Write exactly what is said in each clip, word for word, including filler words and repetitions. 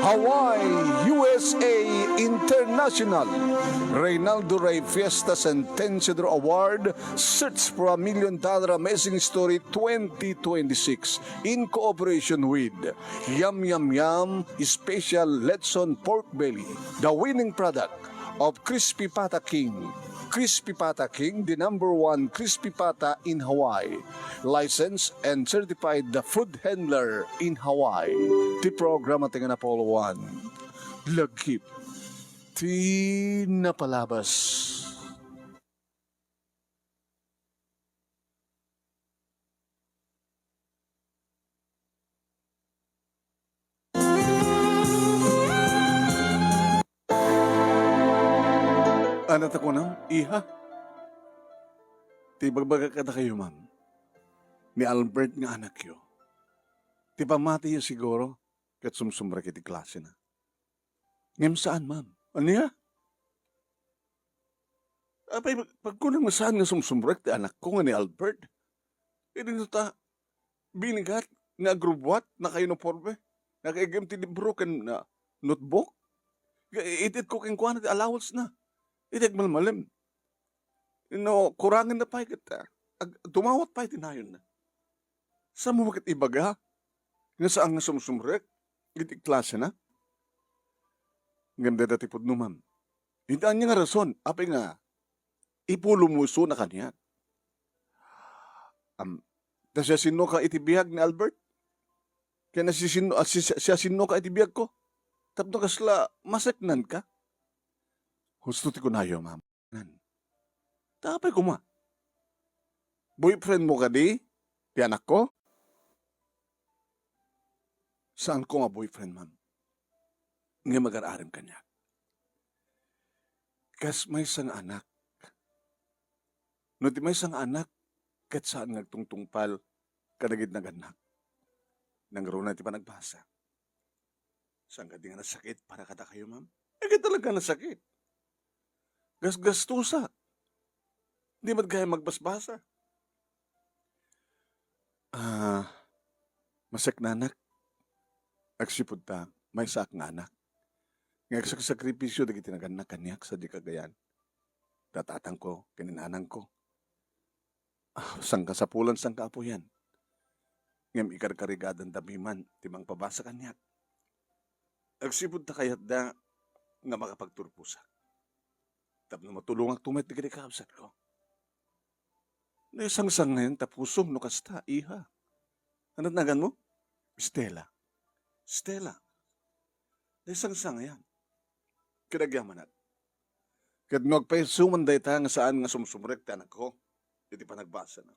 Hawaii, U S A International, Reynaldo Rey Fiesta Sentensiador Award, Search for a Million Dollar Amazing Story twenty twenty-six, in cooperation with Yum Yum Yum Special Lechon Pork Belly, the winning product of Crispy Pata King. Crispy Pata King, the number one crispy pata in Hawaii. Licensed and certified the food handler in Hawaii. Ti programa ti nga napolo one. Lagip ti napalabas. Ano ta kunam, iha? Ti ibagbaga kadakayo, ma'am, ni Albert nga anakyo, ti pammatiyo siguro ket sumsumrek iti klasena. Ngem saan, ma'am. Ania? Apay, pag-, pagkunam nga saan nga sumsumrek ti anakko nga ni Albert, idi no ta binigat nga agrubbuat, nakauniporme, nakaiggem ti libro ken, ah, notebook. Ga-, itedko kenkuana ti allowance na. Iti agmalmalem. No, kurangen na pay ket, ah, ag-, dumawat pay ti nayon na. Saan mo ket ibaga nga saan nga sumsumrek iti klasena? Ngem dayta ti pudno, ma'am. Iti ania nga rason, apay nga ipulo mo isuna kaniak? Am, ta siasinnoka iti biag ni Albert? Ken siasinno-, ah, si-, si-, siasinnoka iti biagko? Tapno kasla maseknanka? Husto ti kunayo, ma'am. Nan. Ta apay koma? Boyfriend mo kadi ti anakko? Saanko nga boyfriend, ma'am. Ngem agar-arem kaniak. Kas maysa nga anak. No ti maysa nga anak, ket saan nga agtungtungpal kadagiti nagannak. Nangruna ti panagbasa. Saan kadi nga nasakit para kadakayo, ma'am? Ay, ket talaga nasakit. Gasgastosak. Di met gayam magbasbasa. Ah, maseknanak. Agsipud ta, maysaak nga anak. Nga agsaksakripisyo dagiti nagannak kaniak sadi kagayan. Datatangko, ken inanangko. Ah, sangkasapulan, sangkaapuyan. Ngem ikarkarigadanda man ti mangpabasa kaniak. Agsipud ta kayatda nga makapagturposak. Tapno matulongak met dagiti kakabsatko. Naisangsangayan ta pusom no kasta, iha. Ano naganmo? Stella. Stella. Naisangsangayan. Ket agyamanak. Ket no agpayso man dayta nga saan nga sumsumrek ti anakko iti panagbasana.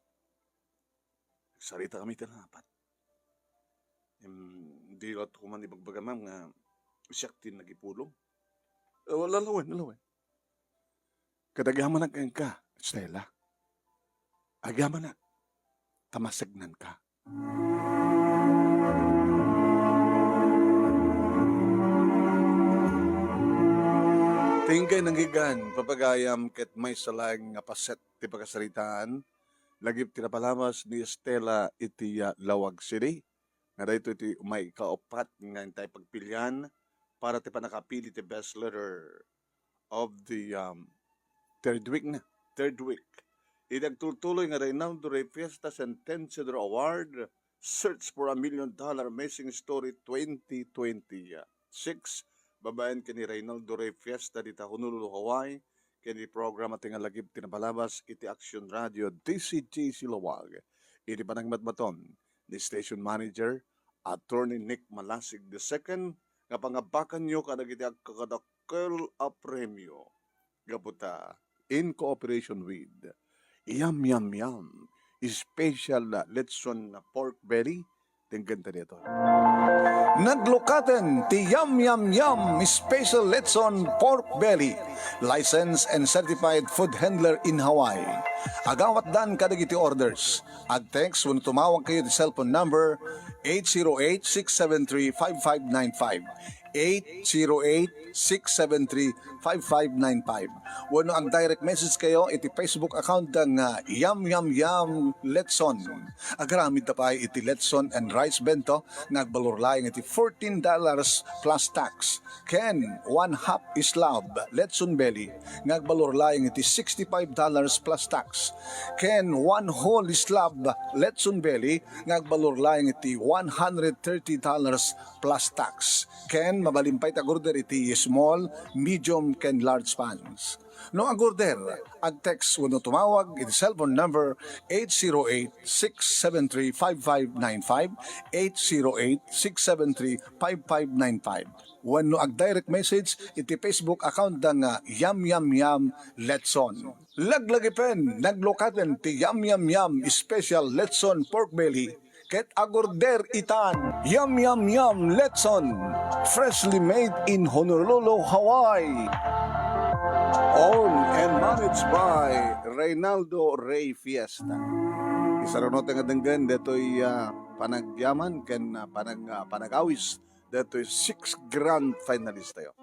Nagsaritakami iti nangapat. Em, di latta koma ibagbaga, ma'am, nga siak ti nagipulong. Eh, wala lawen, wala lawen. Ket agyamanak kenka, Stella. Agyamanak. Ta maseknanka. Ti inkay nanggigan, papagayam, ket maysa laeng nga paset ti pakasaritaan, lagip ti napalabas ni Stella iti, ah, Laoag City, nga daytoy ti maikaupat nga intay pagpilian para ti pannakapili ti best letter of the, um, third week na, third week. Iti agtultuloy nga Reynaldo Rey Fiesta Sentensiador Award, Search for a Million Dollar Amazing Story twenty twenty-six, babaen ken ni Reynaldo Rey Fiesta dita Honolulu, Hawaii, ken ni programa ti nga lagip ti napalabas iti Action Radio D C G C Laoag. Iti panangmatmaton ni Station Manager, Attorney Nick Malasig the second, nga pangabakanyo kadagiti agkakadakkel a premio. Gapu ta, in cooperation with Yum Yum Yum, special na lechon na pork belly, tinggenta dito. Naglukaten ti Yum Yum Yum Special Lechon Pork Belly, licensed and certified food handler in Hawaii. Agawatdan kadagiti orders. Ag-text wenno tumawag kayo ti cellphone number eight zero eight, six seven three, five five nine five. eight zero eight, six seven three, five five nine five. Wenno ag-direct message kayo iti Facebook account da nga Yam Yam Yam Letson. Agaramid ta pay iti letson and rice bento nga agbalor laeng iti fourteen dollars plus tax. Ken one half slab letson belly nga agbalor laeng iti sixty-five dollars plus tax. Ken one whole slab letson belly nga agbalor laeng iti one hundred thirty dollars plus tax. Ken mabalin pay ta agorder iti small, medium, ken large pans. No agorder, ag-text wenno tumawag iti cellphone number eight zero eight, six seven three, five five nine five, eight zero eight, six seven three, five five nine five. Wenno ag-direct message iti Facebook account da nga Yam Yam Yam Letson. Laglagipen, naglukaten ti Yam Yam Yam Special Letson Pork Belly ket agorder itan. Yam Yam Yam Letson, freshly made in Honolulu, Hawaii. Owned and managed by Reynaldo Rey Fiesta. Isaruno tayo nga denggen detoy, ah, panagyaman ken, ah, panag-, ah, panagawis detoy six grand finalist tayo.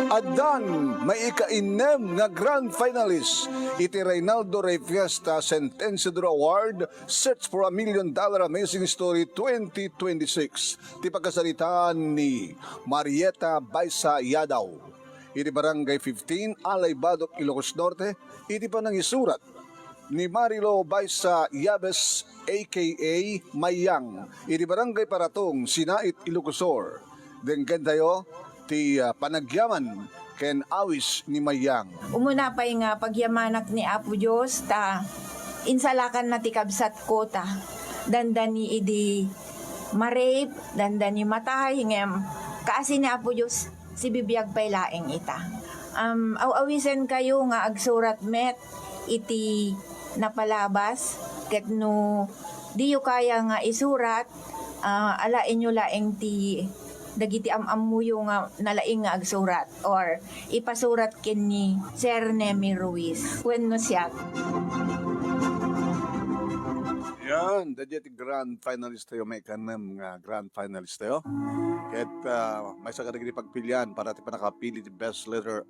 Addan maikainnem nga grand finalist iti Reynaldo Rey Fiesta Sentensiador Award, Search for a Million Dollar Amazing Story twenty twenty-six. Ti pagkasaritaan ni Marieta Baisa Yadaw, iti Barangay fifteen, Alay Badoc, Ilocos Norte, iti panangisurat ni Marilo Baisa Yabes, A K A Mayang, iti Barangay Paratong, Sinait, Ilocos Sur. Denggen tayo ti, ah, panagyaman ken awis ni Mayang. Umuna pay nga pagyamanak ni Apo Dios ta insalakanna ti kabsatko ta dandani idi ma-rape, dandani matay, ngem kaasi ni Apo Dios, sibibiag pay laeng ita. Um, aw-awisenkayo nga agsurat met iti napalabas, ket no diyo kaya nga isurat, ah, alaenyo laeng ti dagiti am-ammoyo nga nalaing nga agsurat or ipasurat ken ni Sir Nemi Ruiz wenno siak. Yan, daydiay ti grand finalist tayo, maikanem nga grand finalist tayo. Ket, ah, maysa kadagiti pagpilian para ti pannakapili ti best letter,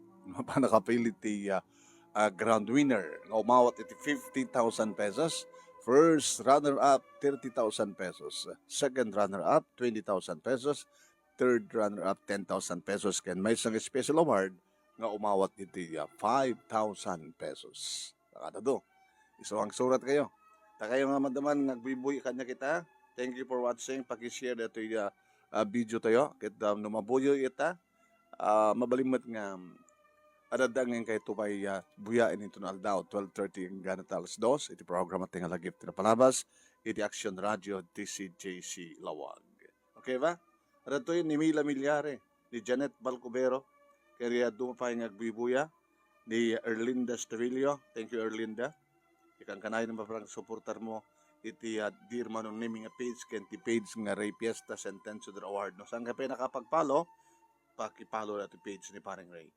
pannakapili ti, ah, ah, grand winner nga umawat iti fifty thousand pesos. First runner-up, thirty thousand pesos. Second runner-up, twenty thousand pesos. Third runner-up, ten thousand pesos. Ken maysa nga special award nga umawat iti, ah, five thousand pesos. Kada do. Isu nga agsurat kayo. Ta kayo nga madaman nga agbuybuy kaniak ita. Thank you for watching. Paki-share daytoy, ah, ah, video tayo. Ket, ah, no mabuyo ita, ah, mabalin met nga, um, adda nga kayto pay, ah, buyaen inton aldaw, twelve thirty enggana ta alas dos, iti programa ti Nga Lagip ti Napalabas, iti Action Radio, D C J C Laoag. Okay ba? Adda toy ni Mila Milyare, ni Janet Balcubero, ken adu pay nga agbuybuya, ni Erlinda Esterillo. Thank you, Erlinda. Ikan kanayon nga parang supporter mo iti, ah, Dear Manong Nemi nga page ken ti page nga Rey Fiesta Sentensiador Award. No, saan ka pa nakapag-follow? Paki-follow na ti page ni Pareng Rey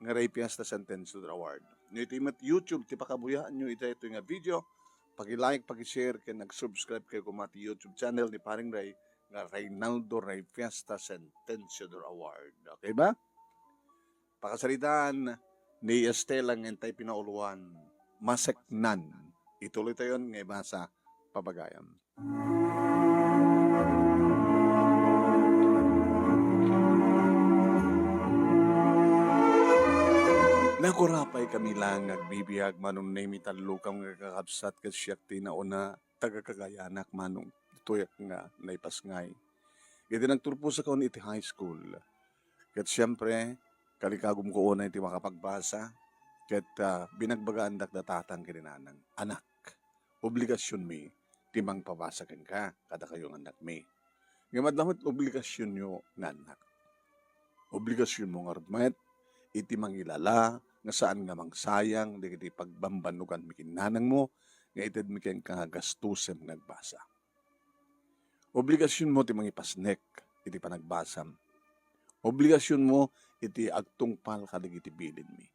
nga Rey Fiesta Sentensiador Award. No, iti met YouTube ti pakabuyaanyo iti, iti nga video, paki-like, paki-share, ken nag-subscribe kayo koma ti YouTube channel ni Pareng Rey nga Reynaldo Rey Fiesta Sentensiador Award. Okay ba? Pakasaritaan ni Estela nga intay pinauloan, Maseknan. Ituloy tayon nga ibasa, pabagayam. Nakurapay kami lang agbibiag, Manong Nemi, tallo ka nga kakabsat ket siak ti nauna, taga Cagayanak, Manong. Ditoyak nga naipasngay. Iti nagturposakon iti high school, ket siempre, kalikagumko unay ti makapagbasa, ket, ah, binagbagaandak da tatang ken ni nanang, "Anak, obligasionmi ti mangpabasa kenka kadakayo nga annakmi." Ngem adda met obligasionyo nga annak. Obligasionmo ngarud met iti mangilala nga saan nga mangsayang dagiti pagbambannoganmi ken nanangmo nga itedmi kenka nga gastusem nga agbasa. Obligasionmo ti mangipasnek iti panagbasam. Obligasionmo iti agtungpal kadagiti bilinmi.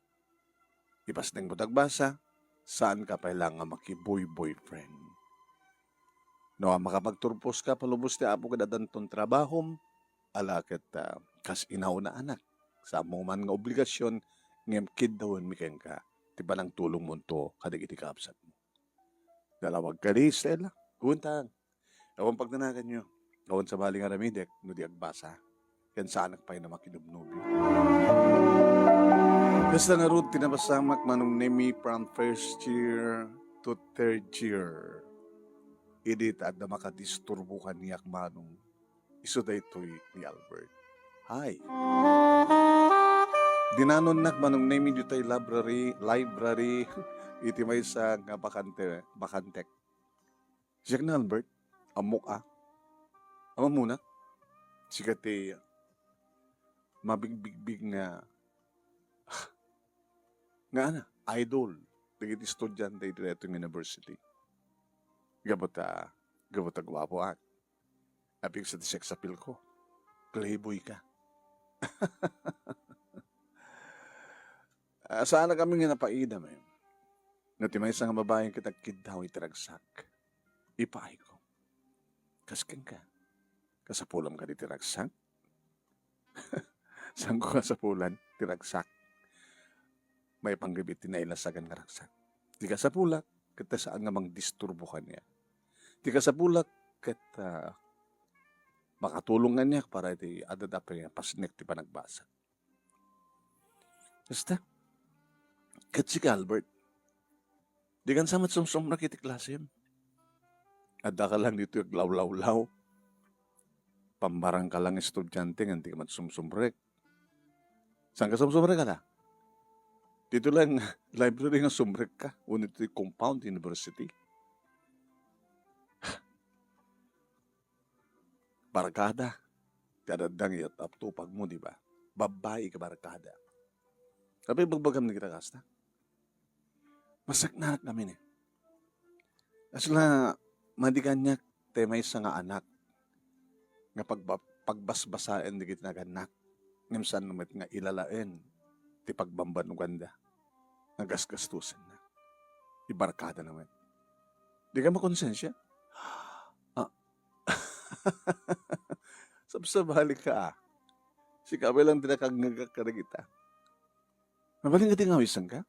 Ipasnekmo ti agbasa, saanka pay la nga makibuyboyfriend. No, a, makapagturposka, palubos ti Apo ket addanton trabahom, ala ket, ah, kas inauna, anak. Saanmo man nga obligasion, ngem kiddawenmi kenka ti panangtulongmonto kadagiti kakabsatmo. Nalawag kadi, Stella? Kuntang. Awan pagdanaganyo. Awan sabali nga aramidek no di agbasa. Ken saanak pay nga makinubnubyo. Kasta ngarud ti napasamak, Manong Nemi, from first year to third year. Idi ta adda makadisturbo kaniak, Manong. Isu daytoy ni Albert. Hay. Dinanonnak, Manong Nemi, ditoy library, library, iti maysa nga bakante, bakantek. Siak ni Albert, ammok a. Ammomuna, sika ti mabigbigbig nga, nga ana, idol dagiti estudiante iti daytoy nga university. Gapu ta, gapu ta guapoak. Apigsa ti sex appeal ko. Playboy ka. Ah, saan a kami nga napaidam, eh. No ti maysa nga babae ket agkiddaw iti ragsak, ipaayko. Kas kenka, kasapulam kadi ti ragsak? Saanko kasapulan ti ragsak? Maipanggep iti nailasagan nga ragsak. Ti kasapulak, ket ta saan nga mangdisturbo kaniak. Ti kasapulak, ket, ah, makatulong kaniak para iti adda pay nga pasnek ti panagbasa. Basta, ket sika, Albert, dikan sa met sumsumrek iti klasem. Addaka lang ditoy aglawlawlaw. Pambarangka lang estudiante ngem dika met sumsumrek. Saanka sumsumrek, ala? Ditoy lang library nga sumrekka, wenno ditoy compound university. Barkada ti adda nga iyat-aptupagmo, di ba? Babbai nga barkada. Apay ibagbagam dagita kasta? Masaknanakami ni. Kasla, madi kaniak ti maysa nga anak nga pagba-, pagbasbasaen dagiti nagannak, ngem saan met nga ilalaen ti pagbambanoganda nga gasgastosenna. Ibarkadana met. Dika makonsensia? Ah. Sabsabalika, ah. Sika pay lang ti nakangngegak kadagita. Mabalin nga ti ngawisenka?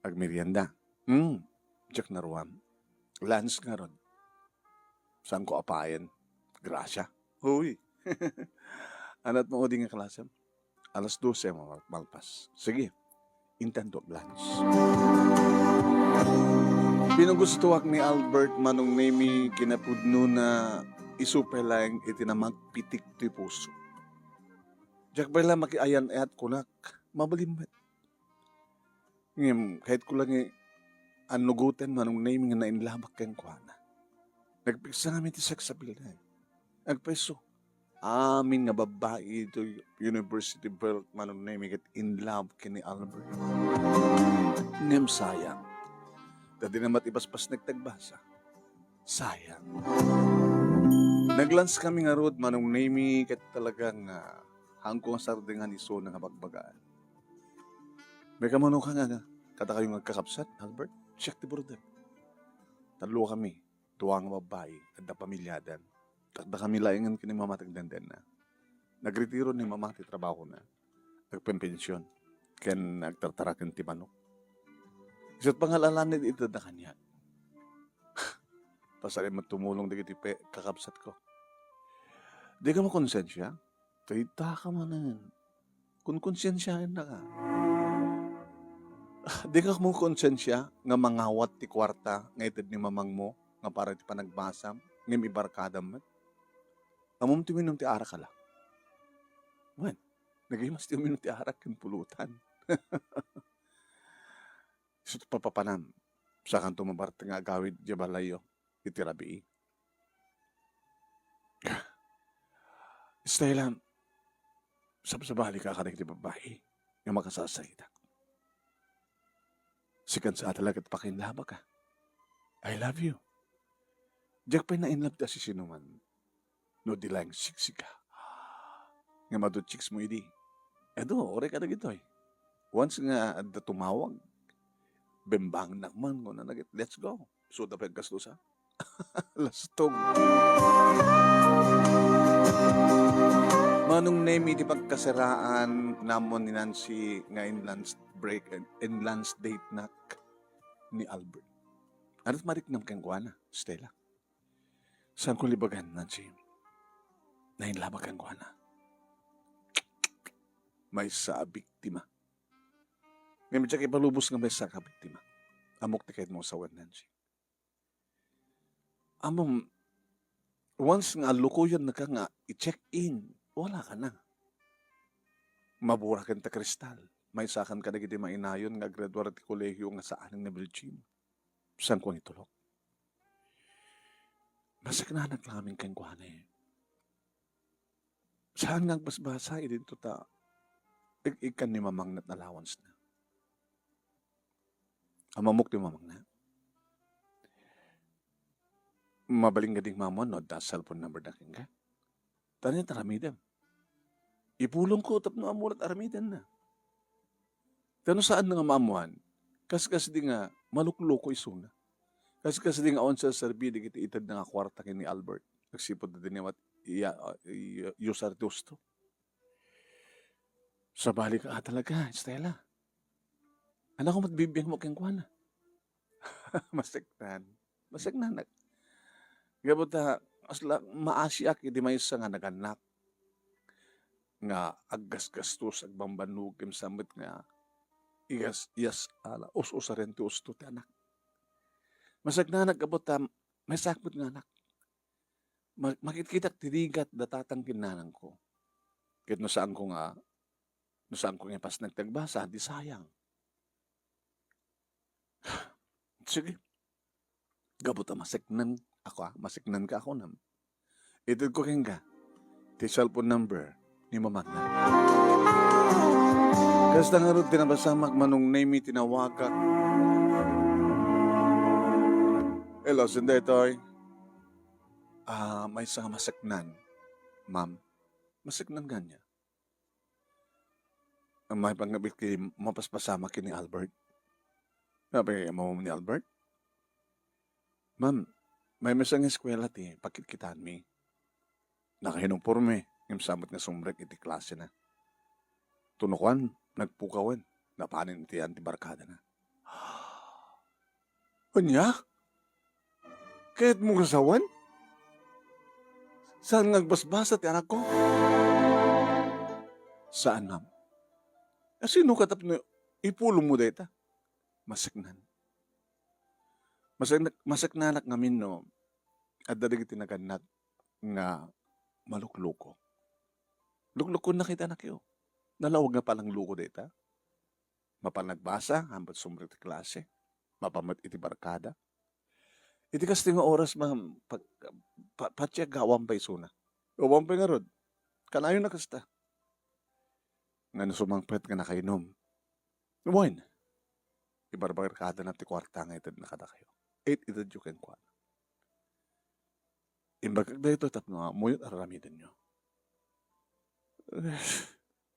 Agmerienda. Hmm, diak naruam. Lunch ngarud. Saanko apayen. Grasia. Huy. Anat mo udi nga klasem? Alas dose mal-, malpas. Sige. Intanto lunch. Pinugustoak ni Albert, Manong Nemi, kinapudnona, isu pay laeng iti namagpitik ti puso. Diak pay la makiayan-ayat kunak, mabalin met. Ngem, kayatko la nga annugoten, Manong Nemi, nga nainlabak kenkuana. Nagpigsa ngamin ti sex appeal na. Agpayso. Amin nga babbai iti university belt, Manong Nemi, ket in love ken ni Albert. Ngem sayang. Ta di na met ipaspasnek ti agbasa. Sayang. Nag-lunch kami ngarud, Manong Nemi, ket talaga nga, ah, haanko nga sardengan isuna nga bagbagaan. May kamano ka nga, nga, kadakayo nga agkakabsat, Albert? Siak ti burder. Tallo kami, dua nga babbai, adda pamiliadan. Takda kami laengen ken ni Mama ti agdandanna. Nagretiro ni Mama ti trabahona. Agpenpension. Ken agtartaraken ti manok. Isu ti pangal-alaned iti adda kaniak. Pasarim met tumulong dagiti pe-, kakabsatko. Dika makonsensia? Dayta ka manen. Konkonsensiaennaka. Dika makonsensia nga mangawat ti kuarta nga ited ni mamangmo nga para iti panagbasam, ngem ibarkadam met? Ammom ti uminom ti arak, ala? Wen, nagimas ti uminom ti arak ken pulutan. Isu ti papapanam, sakanto mabartek nga agawid idiay balayyo iti rabii. Stella, sabsabalika kadagiti babbai nga makasasaitak. Sikan sa talaga ti pakainlabaka. I love you. Diak pay na-in love ti asisinoman. No di laeng siksika. Nga madu chicks mo idi. Edo, uray ka dagitoy. Once nga adda tumawag, bembangnak man, kuna na, let's go. So, da pay gastusa. Lastog. Manong Nemi, iti pagkasaraan namon ni Nancy nga in-lunch break, in-lunch date nak ni Albert. Ano mariknam kenkuana, Stella? Saan ko libagan, Nancy? Nainlabak kenkuana. Maysa a biktima. Ngem diak ipalubos nga maysa ka biktima. Ammok ti kayatmo a sawen, Nancy. Ammom, once nga allukoyennaka nga i-check in, wala ka na. Maburaken ta kristal. Maysakan kadagiti mainayon nga aggraduar ti kolehio nga saanen nga virgin. Saan ko nga itulok? Masiknanak laeng kenkuana. Saan nga agbasbasa idinto ta ig-, ikkan ni Mamang net allowance na. Ammok ti Mamang na. Mabalin nga ding maammuan no adda cellphone number na kenka. Tani aramidem. Ipulongko tapno ammo met aramiden na. Ta no saan nga maammuan, kaskasdi nga malukluko isuna. Kaskasdi nga awan serserbi dagiti itedna nga kuarta ken ni Albert. Agsipud dayta ni Amat, iya, iya, iusar ti usto. Sabali ka talaga, Stella. Ania met bibiangmo kenkuana? Masiknan. Masiknanak. Gapu ta, asla, maasiak iti maysa nga nagannak nga aggasgastos, agbambannog, ken sa met nga igas-, iyas-, ala, us-usaren ti usto ti anak. Masiknanak gapu ta, maysaak met nga anak. Ma-, makitkitak ti rigat da tatang ken nanangko. Ket no saanko nga, no saanko nga ipasnek ti agbasa, di sayang. Sige. Gapu ta masiknanka, a, masiknanka a kunam. Itedko kenka ti cellphone number ni Mamang na. Kasta ngarud ti napasamak, Manong Nemi, tinawagak. Hello, sino daytoy? Ah, maysa nga masiknan, ma'am. Masiknan ania? Maipanggep iti mapaspasamak ken ni Albert. Apay, ammo ni Albert? Ma'am, maymaysa nga eskuela ti pakitkitaenmi. Nakauniporme, ngem sa met nga sumrek iti klasena. Tapno kuan, nagpukawen, napanen iti antibarkadana. Ania? Kayatmo nga sawen? Saan nga agbasbasa ti anakko? Saan, ma'am. A, sino ka tapno ipulongmo dayta? Masiknan. Masikna-, masiknanak ngamin no adda dagiti nagannak nga malukluko. Luklukonna ket ti anakyo. Nalawag nga panangluko dayta. Mapan nagbasa, haanpay sumrek ti klase. Mapan met iti barkada. Iti kastoy nga oras, ma'am, pag-, pa-, patiek nga awan pay isuna. Awan pay ngarud. Kanayon a kasta. Nga no sumangpet nga nakainom. Wen, ibarbarkadana ti kuarta nga itedna kadakayo. It-, itedyo kenkuana. Imbagak daytoy tapno ammoyo ti ar-aramidenyo.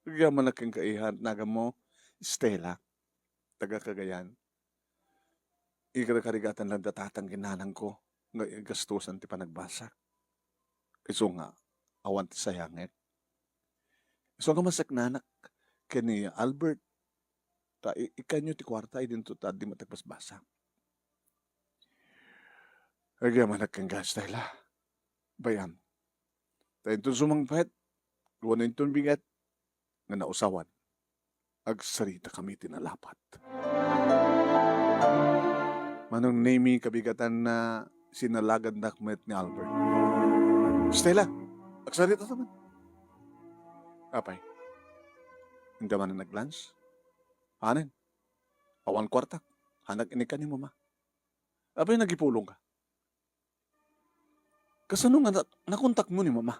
Agyamanak kenka, iha, naganmo, Stella, taga Cagayan. Ikarkarigatan laeng da tatang ken nanangko nga gastusan ti panagbasa. Isu nga, awan ti sayangek. Isu nga masiknanak ken ni Albert, ta i-, ikkanyo ti kuarta idinto ta adda met agbasbasa. Agyamanak kenka, Stella. Bay-am. Ta inton sumangpet, wenno inton bigat nga nausawan, agsaritakami ti nalapat. Manong Nemi, kabigatanna, sinalagandak met ni Albert. Stella, agsarita ta man. Apay, inka manen nag-lunch? Anen? Awan kuartak. Haanak inikkan ni Mama. Apay, nagipulongka? Kasano nga na-, nakontakmo ni Mama?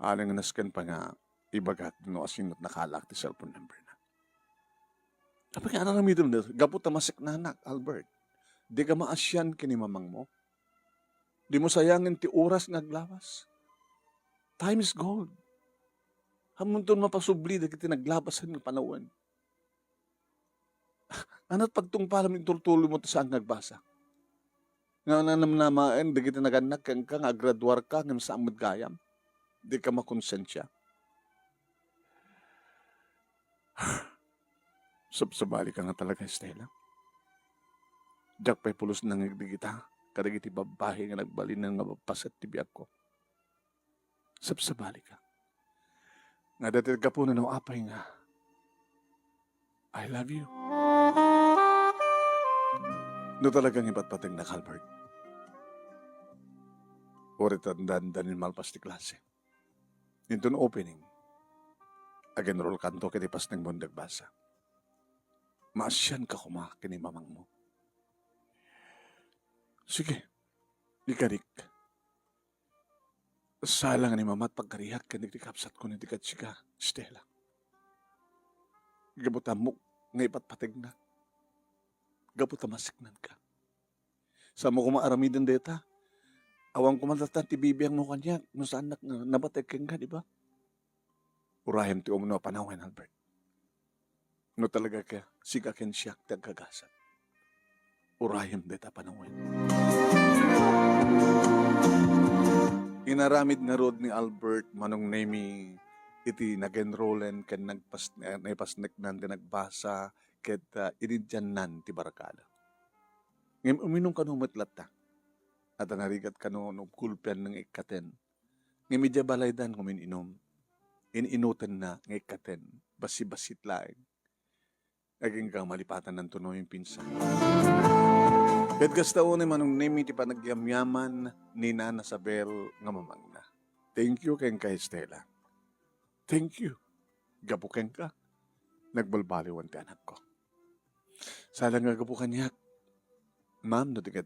Alang nasken pa nga ibagak no asino nakalaak ti cellphone number na. Apay nga aramidem da, gapu ta masiknanak, Albert. Dika maasian ken ni mamangmo. Dimo sayangen ti oras nga aglawas. Time is gold. Ammonton mapasubli dagiti naglabasan nga panawen. Ania ti pagtungpalam, inturtuloymo ta saan nga agbasa? Nga nanamnamaen dagiti nagannak kenka nga agraduarka ngem saan met gayam? Dika makonsensia. Sabsabalika nga talaga, Estela. Diak pay pulos nangigdigita kadagiti babbai nga nagbalinen nga mapaset ti biagko. Sabsabalika. Nga daytoy gapuna no apay nga I love you. No talagang ipatpategnak, Albert, uray ta dandani malpas ti klase. Inton opening, ag-enrollkanto ket ipasnekmo ti agbasa. Maasianka koma ken ni mamangmo. Sige, ikarik. Sala nga ni Mama ti pagkariak ken dagiti kabsatko iti katsika, Stella. Gapu ta ammok nga ipatpategnak. Gapu ta masiknanka. Saanmo koma aramiden dayta. Awan koma latta ti bibiangmo kaniak no saannak nga napateg kenka, di ba? Urayem ti umno a panawen, Albert. No talaga ka, sika ken siak ti agkagasat. Urayem dayta a panawen. Inaramid ngarud ni Albert, Manong Nemy, iti nag-enrollen ken nagpas-, naipasneknan ti nagbasa ket, ah, inidiannan ti barkada. Ngem uminum kano met latta. Adda narigat kano no gulpian nga ikkaten. Ngem idiay balaydan nga umin-inum, in-inutenna nga ikkaten, bassit-bassit laeng. Agingga malipatannanto no impinsan. Ket kasta unay Manong Nemy ti panagyamyaman ni Nana Sabel nga mamangna. Thank you kenka, Estela. Thank you. Gapu kenka, nagbalbaliwan ti anakko. Sala nga gapu kaniak, ma'am, no di ket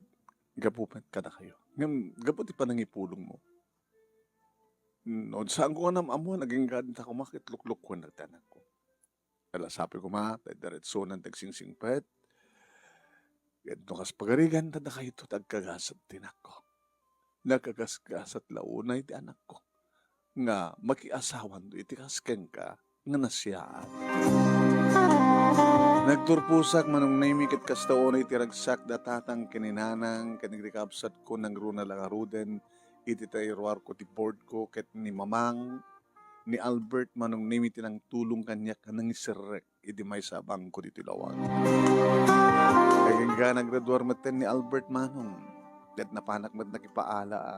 gapu met kadakayo. Ngem gapu ti panangipulongmo. No, saanko nga nam-ammoan, agingga dita koma ket luklukkuennak ti anakko. Ala, sapay koma, ta diretsonan ti agsingsingpet. Ket no kas pagarigan, ta dakayto ti agkagasat ti anakko. Nakagasgasat la unay ti anakko nga makiasawanto iti kas kenka nga nasiaat. Nagturposak, Manong Nemy, ket kasta unay ti ragsak da tatang ken ni nanang ken dagiti kabsatko, nangruna la ngaruden iti tayruarko ti boardko ket ni mamang ni Albert, Manong Nemy, ti nangtulong kaniak nga nangiserrek idi maysa a bangko ditoy lawag. Agingga naggraduar metten ni Albert, Manong, ket napanak met nakipaala, a.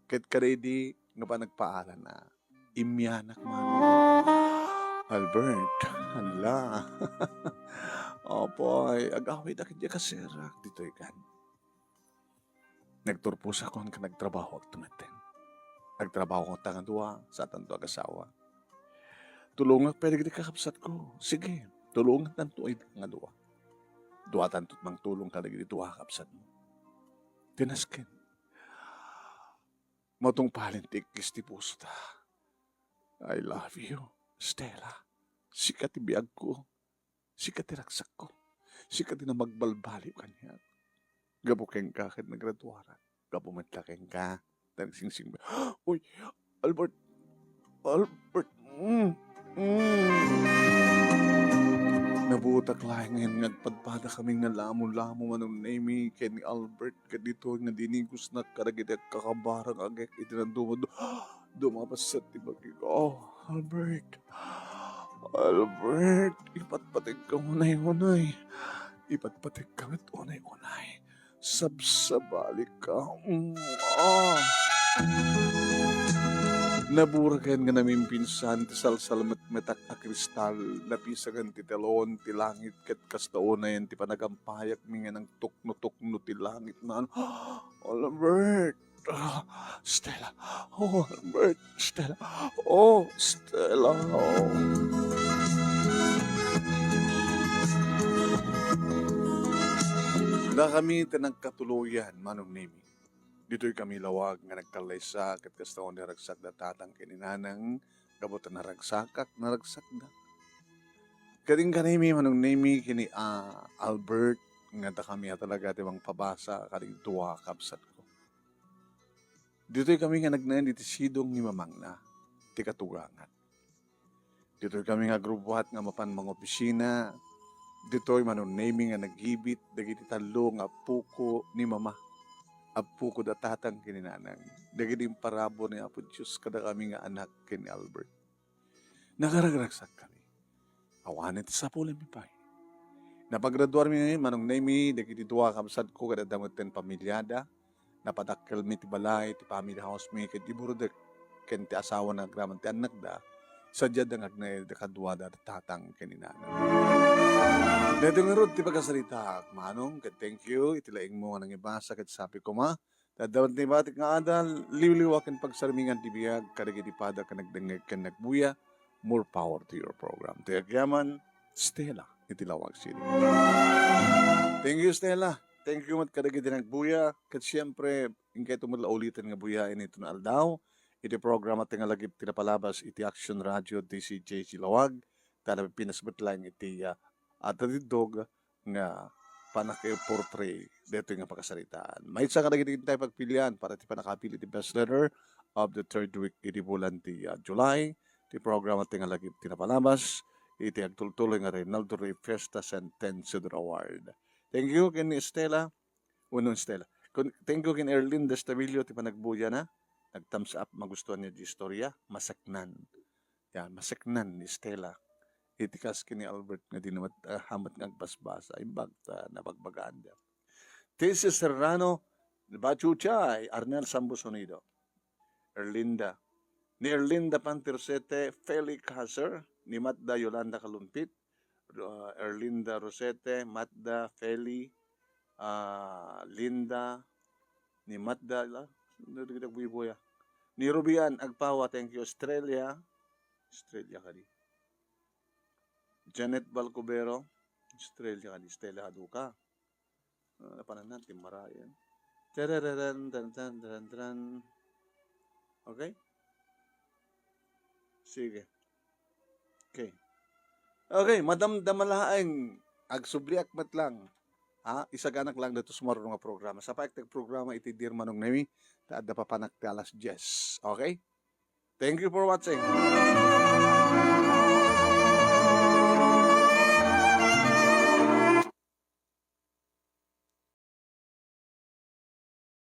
Ket kada idi nga panagpaalana, immianak, Manong. Albert, hala. Apo, ay, ag-awidak idiay kaserak ditoy kan. Nagturposakon ken nagtrabahoak metten. Agtrabahoakta nga dua, saatanto agasawa. Tulongak pay dagiti kakabsatko. Sige, tulongantanto ida nga dua. Duatanto mangtulong kadagiti dua a kabsatmo. Tinasken. Matungpalen ti ikkis ti pusota. I love you, Stella. Sika ti biagko. Sika ti ragsakko. Sika ti namagbalbaliw kaniak. Gapu kenka ket nagraduarak. Gapu met la kenka, ta nagsingsing-, uy, Albert! Albert! Mm, mm. Nabutak laeng nga agpadpadakami nga lamo-lamo, Manong Nemy, ken ni Albert, ket ditoy nga dinigusnak kadagiti agkakabarang agek iti naduma-, dumapaset ti bagik. Oh, Albert! Albert, ipatpategka unay-unay. Ipatpategka met unay-unay. Sabsabalika. Mm, ah. Naburaken nga namimpinsan ti salsalmetmetak a kristal, napisangen ti telon ti langit, ket kasta unayen ti panagampayakmi nga nangtuknotukno ti langit na, Albert! Ah, Stella. Oh, Albert. Stella. Oh, Stella. Oh. Dakami ti nagkatuloyan, Manong Nemy. Ditoy kami lawag nga nagkallaysa, ket kasta unay ragsak da tatang ken ni nanang, gapu ta naragsakak, naragsakda. Ket inka Nemy, Manong Nemy, ken ni, ah, Albert, nga dakami a talaga ti mangpabasa kadagiti dua a kabsatko. Ditoy kami nga nagnaed iti sidong ni mamangna, ti katugangan. Ditoy kami nga agrubuat nga mapan mangopisina. Ditoy Manong Nemy nga nagibit dagiti tallo nga puko ni mama. Apo ko da tatang ken ni nanang, dagiti imparabur ni Apo Dios kadakami nga anak ken ni Albert. Nagaragragsakkami. Awanen ti sapulmi pay. Napagraduarmi Manong Nemi dagiti dua a kabsatko ket adda metten pamilyada. Napadakkelmi ti balay, ti family house mi, ket iburudek ken ti asawana agraman ti annakda. Sadiada nga agnaed kaduada da tatang ken ni nanang. Daytoy ngarud ti pakasaritaak, Manong, ket thank you iti laingmo nga nangibasa ket sabi koma, ta adda met naibatik nga adal, liwliwa ken pagsarmingan ti biag kadagiti pada ken nagdengngeg ken nagbuya. More power to your program. Ti agyaman, Stella, iti Laoag City. Thank you, Stella. Thank you met kadagiti nagbuya. Ket siyempre, inkayto met la uliten nga buyaen iti aldaw. Iti programa ti nga lagip ti napalabas iti Action Radio, D C J C Laoag. Ta napipinasbet laeng iti, ah, atadiddog nga panakaportray daytoy nga pakasaritaan. Maysa kadagiti intay pagpilian para ti panakapili ti best letter of the third week iti bulan ti, ah, July, ti programa ti nga lagip ti napalabas iti agtultuloy nga Reynaldo Rey Fiesta Sentensiador Award. Thank you ken ni Estela. Uno, Estela. Kun-, thank you ken Erlinda Estabillo ti panagbuyana. Nag-thumbs up, magustuhan niya di istorya. Masaknan. Yan, masaknan ni Estela. Iti kas ken ni Albert nga di na met, ah, hamet nga agbasbasa. Imbag ta nabagbagaan da. Tessie Serrano, Bachuchay, Arnel Sambo Sonido. Erlinda. Ni Erlinda Pantirsete, Feli Caser, ni Matda Yolanda Kalumpit, uh, Erlinda Rosete, Matda, Feli, ah, Linda, ni Matda, la, dagiti agbuybuya. Ni Rubian Agpawa, thank you, Estrella. Estrella kadi. Janet Balcubero, Estrella kadi, Stella Haduka. Ah, napanan na, Tim Marayan. Tarararan, tan, tan, taran, taran. Okay? Sige. Okay. Okay, madamdama laeng. Agsubliak met lang. Ha? Isaganak lang dito sumarro nga programa. Sa paiktek programa iti Dear Manong Nemi, ta adda papanak ti alas dies. Okay? Thank you for watching.